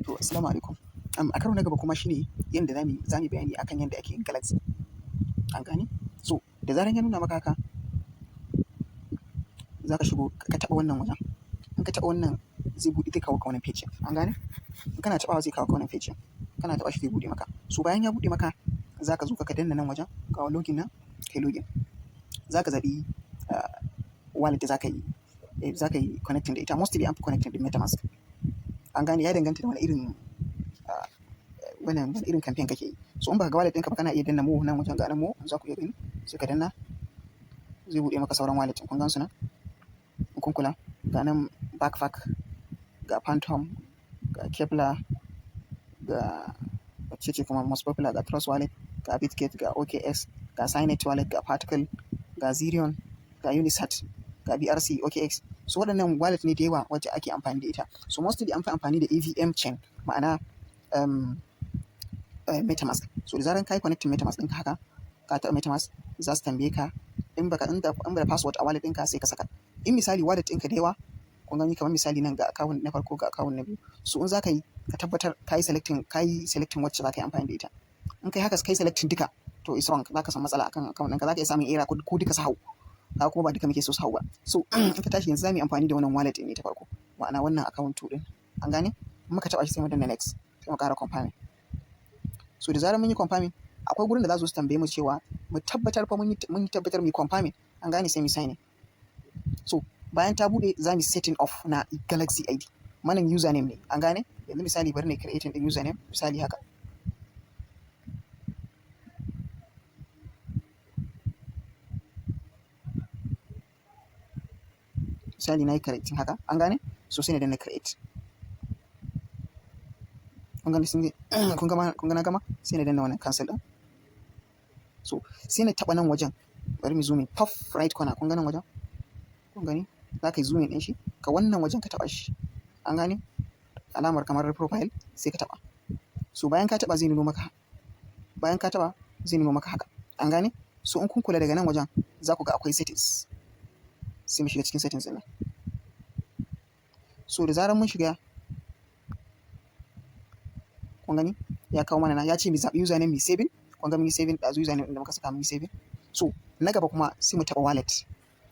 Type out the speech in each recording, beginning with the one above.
To, assalamu alaikum. A karo na gaba kuma shine yanda za mu bayani akan yanda ake yin Galaxy. An gane? So, da zaran ya nuna maka haka, za ka shigo ka taɓa wannan wajen. In ka taɓa wannan, zai buɗe, zai kawo ka wannan page. An gane? In kana taɓawa, zai kawo ka wannan page. Kana taɓa shi, zai buɗe maka. So bayan ya buɗe maka, za ka zo ka danna nan wajen, kawo login nan, kai login. Za ka zaɓi wallet da za ka yi connecting da ita. Mostly an fi connecting da MetaMask. An gane? Ya danganta da wani irin campaign kake yi. So in baka ga wallet ɗinka ba, kana iya danna more nan wajen, ga nan more, za ku iya gani, sai ka danna, zai buɗe maka sauran wallet. Kun gan su nan? In kun kula, ga nan Backpack, ga Phantom, ga Keplr, ga wacce ce kuma most popular, ga Trust Wallet, ga Bitget, ga OKX, ga Signet Wallet, ga Particle, ga Zerion, ga Unisat, ga BRC, OKX. So waɗannan wallet ne da yawa wacce ake amfani da ita. So mostly an fi amfani da EVM chain, ma'ana MetaMask. So da zaran ka yi connecting MetaMask ɗinka haka, ka taɓa MetaMask, za su tambaye ka in baka in da in da password a wallet ɗinka, sai ka saka. In misali wallet ɗinka da yawa, kun gani, kamar misali nan ga account na farko, ga account na biyu. So in za ka yi, ka tabbatar ka yi selecting wacce za ka yi amfani da ita. In kai haka, ka yi selecting duka, to it's wrong, za ka samu matsala akan account ɗinka, za ka iya samun error ko duka su hau. Kaga kuma ba duka muke so su hau ba. So in ka tashi yanzu, za mu yi amfani da wannan wallet ɗin ne ta farko, ma'ana wannan account 2 ɗin. An gane? In muka taɓa shi, sai mu danna next, sai mu ƙara confirming. So da zarar mun yi confirming, akwai gurin da za su tambaye mu cewa mu tabbatar fa mun tabbatar mu yi confirming. An gane? Sai mu sign in. So bayan ta buɗe, za mu setting up na Galaxy ID. Wannan username ne, an gane? Yanzu misali bari na creating ɗin username, misali haka. Misali na yi creating haka, an gane? So sai na danna create. Kun gani, sun kun gama, kun ga na gama, sai na danna wannan cancel ɗin. So sai na taɓa nan wajen, bari mu zoom in, top right corner, kun ga nan wajen? Kun gani? Za ka yi zoom in ɗin shi, ka wannan wajen ka taɓa shi. An gane? Alamar kamar profile, sai ka taɓa. So bayan ka taɓa, zai nuno maka, bayan ka taɓa, zai nuno maka haka. An gane? So in kun kula daga nan wajen, za ku ga akwai settings. Sai mu shiga cikin settings ɗin nan. So da zarar mun shiga, kun gani, ya kawo mana nan, ya ce mu zaɓi username, mu saving. Kun ga mun yi saving ɗazu, username ɗin da muka saka mun yi saving. So na gaba kuma sai mu taɓa wallet.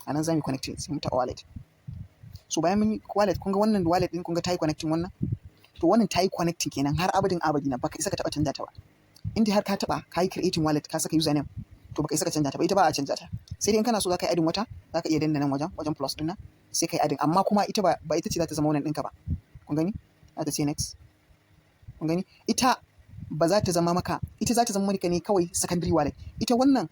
A nan za mu yi connecting, sai mu taɓa wallet. So bayan mun yi wallet, kun ga wannan wallet ɗin, kun ga ta yi connecting wannan? To wannan ta yi connecting kenan har abadin abadina, baka isa ka taɓa canza ta ba. In dai har ka taɓa, ka yi creating wallet, ka saka username, to baka isa ka canza ta ba, ita ba a canza ta. Sai dai in kana so za ka yi adding wata, za ka iya danna nan wajen plus ɗin nan, sai ka yi adding, amma kuma ita ba ita ce za ta zama wannan ɗinka ba. Kun gani? Za ta ce next. Kun gani? Ita ba za ta zama maka, ita za ta zama maka ne kawai secondary wallet. Ita wannan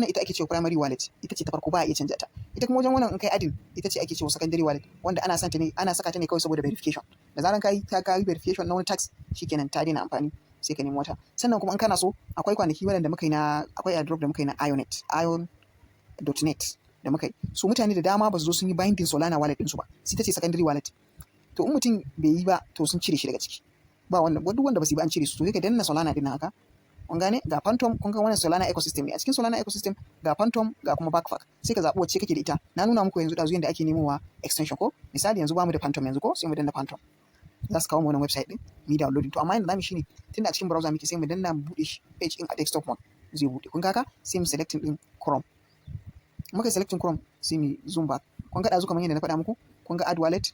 ita ake cewa primary wallet, ita ce ta farko, ba a iya canza ta. Ita kuma wajen wannan, in kai adding, ita ce ake cewa secondary wallet, wanda ana son ta ne, ana saka ta ne kawai saboda verification. Da zaran ka yi verification na wani task, shikenan, ta daina amfani, sai ka nemi wata. Sannan kuma in kana so, akwai kwanaki waɗanda muka yi na, akwai airdrop da muka yi na Ionet, ion.net da muka yi. So mutane da dama ba su zo sun yi binding Solana wallet ɗinsu ba, sai ta ce secondary wallet. To in mutum bai yi ba, to sun cire shi daga ciki. Ba wanda, duk wanda ba su yi ba, an cire su. To sai ka danna Solana ɗin haka. Kun gane? Ga Phantom, kun ga wannan Solana ecosystem ne. A cikin Solana ecosystem ga Phantom, ga kuma Backpack. Sai ka zaɓi wacce kake da ita. Na nuna muku yanzu ɗazu yanda ake nemowa extension ko? Misali yanzu bamu da Phantom yanzu ko? Sai mu danna Phantom. Za su kawo mu wannan website ɗin, mu yi downloading. To amma yanda zamu yi shine, tunda a cikin browser muke, sai mu danna mu buɗe shi page ɗin a desktop mode, zai buɗe. Kun ga haka? Sai mu selecting ɗin Chrome. Muka selecting Chrome, sai mu zoom back. Kun ga ɗazu kamar yadda na faɗa muku, kun ga add wallet.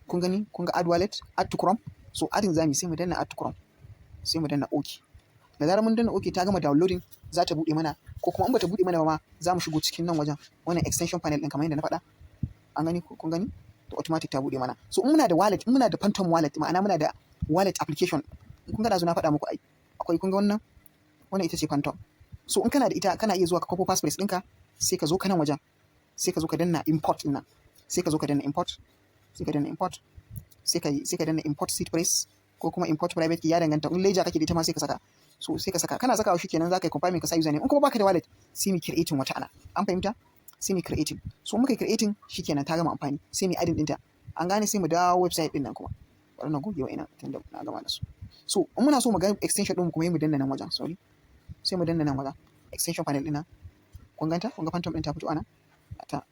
Kun gani? Kun ga add wallet, add to Chrome. So adding zamu yi, sai mu danna add to Chrome. Sai mu danna OK. Da zarar mun danna OK, ta gama downloading, za ta buɗe mana, ko kuma in bata buɗe mana ba ma, za mu shigo cikin nan wajen, wannan extension panel ɗin kamar yadda na faɗa. An gani? Kun gani? To automatic ta buɗe mana. So in muna da wallet, in muna da Phantom wallet, ma'ana muna da wallet application. Kun ga ɗazu na faɗa muku ai. Akwai, kun ga wannan? Wannan ita ce Phantom. So in kana da ita, kana iya zuwa ka kwafo passphrase ɗinka, sai ka zo ka nan wajen, sai ka zo ka danna import ɗin nan. Sai ka zo ka danna import, sai ka danna import, sai ka danna import seed phrase ko kuma import private key, ya danganta. In Ledger kake da ita ma, sai ka saka. So sai ka saka, kana sakawa shikenan, za ka yi confirming, ka sa username. In kuma baka da wallet, sai mu creating wata ana. An fahimta? Sai mu creating. So muka creating, shikenan, ta gama amfani. Sai mu adding ɗinta. An gane? Sai mu dawo website ɗin nan kuma. Bari na goge wa'ina tunda na gama da su. So in muna so mu ga extension ɗin kuma, mu danna nan wajen, sorry. Sai mu danna nan wajen extension panel ɗin nan. Kun ganta? Kun ga Phantom ɗin ta fito ana? Ta.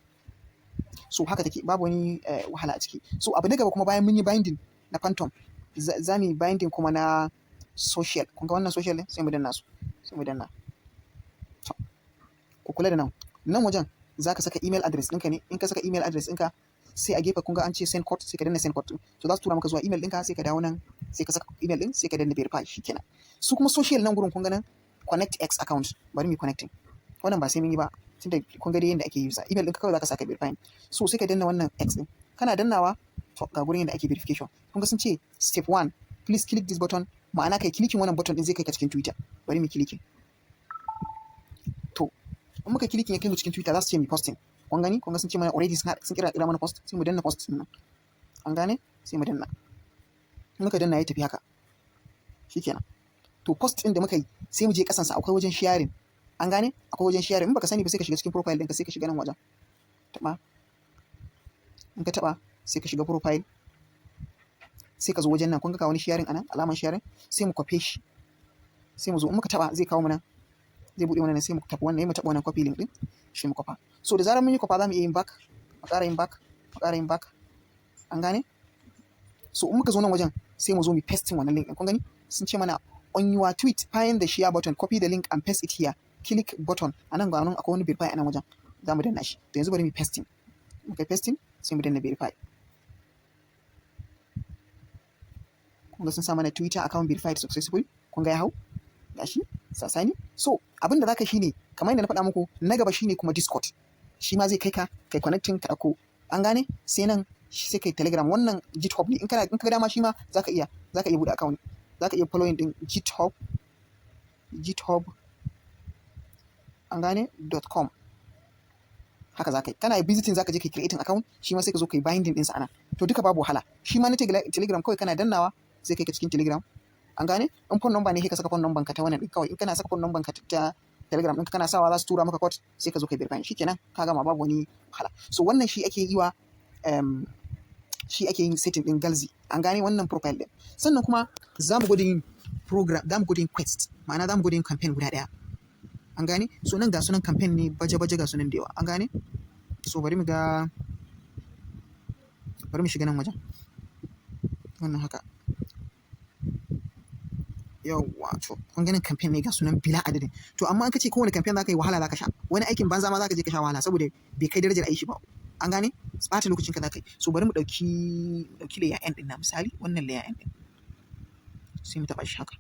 So haka take, babu wani wahala a ciki. So abu na gaba kuma, bayan mun yi binding na Phantom, za mu yi binding kuma na social. Kun ga wannan social ɗin? Sai mu danna su, sai mu danna. To, ku kula da nan. Nan wajen za ka saka email address ɗinka ne. In ka saka email address ɗinka, sai a gefe kun ga an ce "send code", sai ka danna "send code". So za su tura maka zuwa email ɗinka, sai ka dawo nan, sai ka saka email ɗin, sai ka danna "verify", shikenan. Su kuma social, nan gurin kun ga nan "connect X account". Bari mu yi connecting. Wannan ba sai mun yi ba, tunda kun ga dai yadda ake yi sa. Email ɗinka kawai za ka saka verify. So sai ka danna wannan X ɗin. Kana dannawa, to ga gurin yadda ake verification. Kun ga sun ce "step 1, please click this button", ma'ana kai clicking wannan button ɗin zai kai ka cikin Twitter. Bari mu clicking. To, in muka clicking ya kai mu cikin Twitter, za su ce mu posting. Kun gani? Kun ga sun ce mana already sun kira mana post, sai mu danna post ɗin nan. An gane? Sai mu danna. In muka danna ya tafi haka. Shikenan. To, post ɗin da muka yi, sai mu je kasansa, akwai wajen sharing. An gane? Akwai wajen sharing. In baka sani ba, sai ka shiga cikin profile ɗinka, sai ka shiga nan wajen. Taɓa. In ka taɓa, sai ka shiga profile. Sai ka zo wajen nan, kun ga wani sharing anan, alaman sharing, sai mu kwafe shi. Sai mu zo, in muka taɓa zai kawo mu nan. Zai buɗe mana nan, sai mu tafi wannan, mu taɓa wannan copy link ɗin, shi mu kwafa. So da zarar mun yi kwafa, za mu iya yin back, mu ƙara yin back, mu ƙara yin back. An gane? So in muka zo nan wajen, sai mu zo mu pasting wannan link ɗin. Kun gani? Sun ce mana "On your tweet, find the share button, copy the link and paste it here. Click button." A nan ga nan akwai wani verify a nan wajen. Za mu danna shi. To, yanzu bari mu pasting. Muka pasting, sai mu danna "verify". Kun ga sun sa mana "Twitter account verified successfully". Kun ga ya hau? Gashi sasani. So abin da zaka shine, kamar yadda na faɗa muku, na gaba shine kuma Discord. Shi ma zai kai ka kai connecting ka ɗauko. An gane? Sai nan sai kai Telegram. Wannan GitHub ne. In ka ga dama shi ma zaka iya buɗe account. Zaka iya following din GitHub, GitHub, an gane, .com. Haka zaka yi. Kana visiting, zaka je kai creating account, shi ma sai ka zo kai binding ɗinsa ana. To, duka babu wahala. Shi ma na Telegram kawai kana dannawa zai kai ka cikin Telegram. An gane? In phone number ne, sai ka saka phone number ka ta wannan ɗin kawai. In kana saka phone number ka ta Telegram ɗinka, kana sawa za su tura maka code, sai ka zo kai verify. Shikenan, ka gama, babu wani wahala. So wannan shi ake yi wa shi ake yin setting ɗin Galxe. An gane wannan profile ɗin? Sannan kuma za mu gwada yin program, za mu gwada yin quest, ma'ana za mu gwada yin campaign guda ɗaya. An gane? So nan ga sunan campaign ne baje-baje, ga sunan da yawa. An gane? So bari mu ga, bari mu shiga nan wajen. Wannan haka. Yawwa, to kun ganin campaign ne ga sunan bila adadin. To, amma an kace kowane campaign zaka yi, wahala zaka sha. Wani aikin banza ma zaka je ka sha wahala saboda bai kai darajar aiki ba. An gane? Ɓata lokacin ka zaka yi. So bari mu ɗauki layer N ɗin na misali, wannan layer N ɗin. Sai mu taɓa shi haka.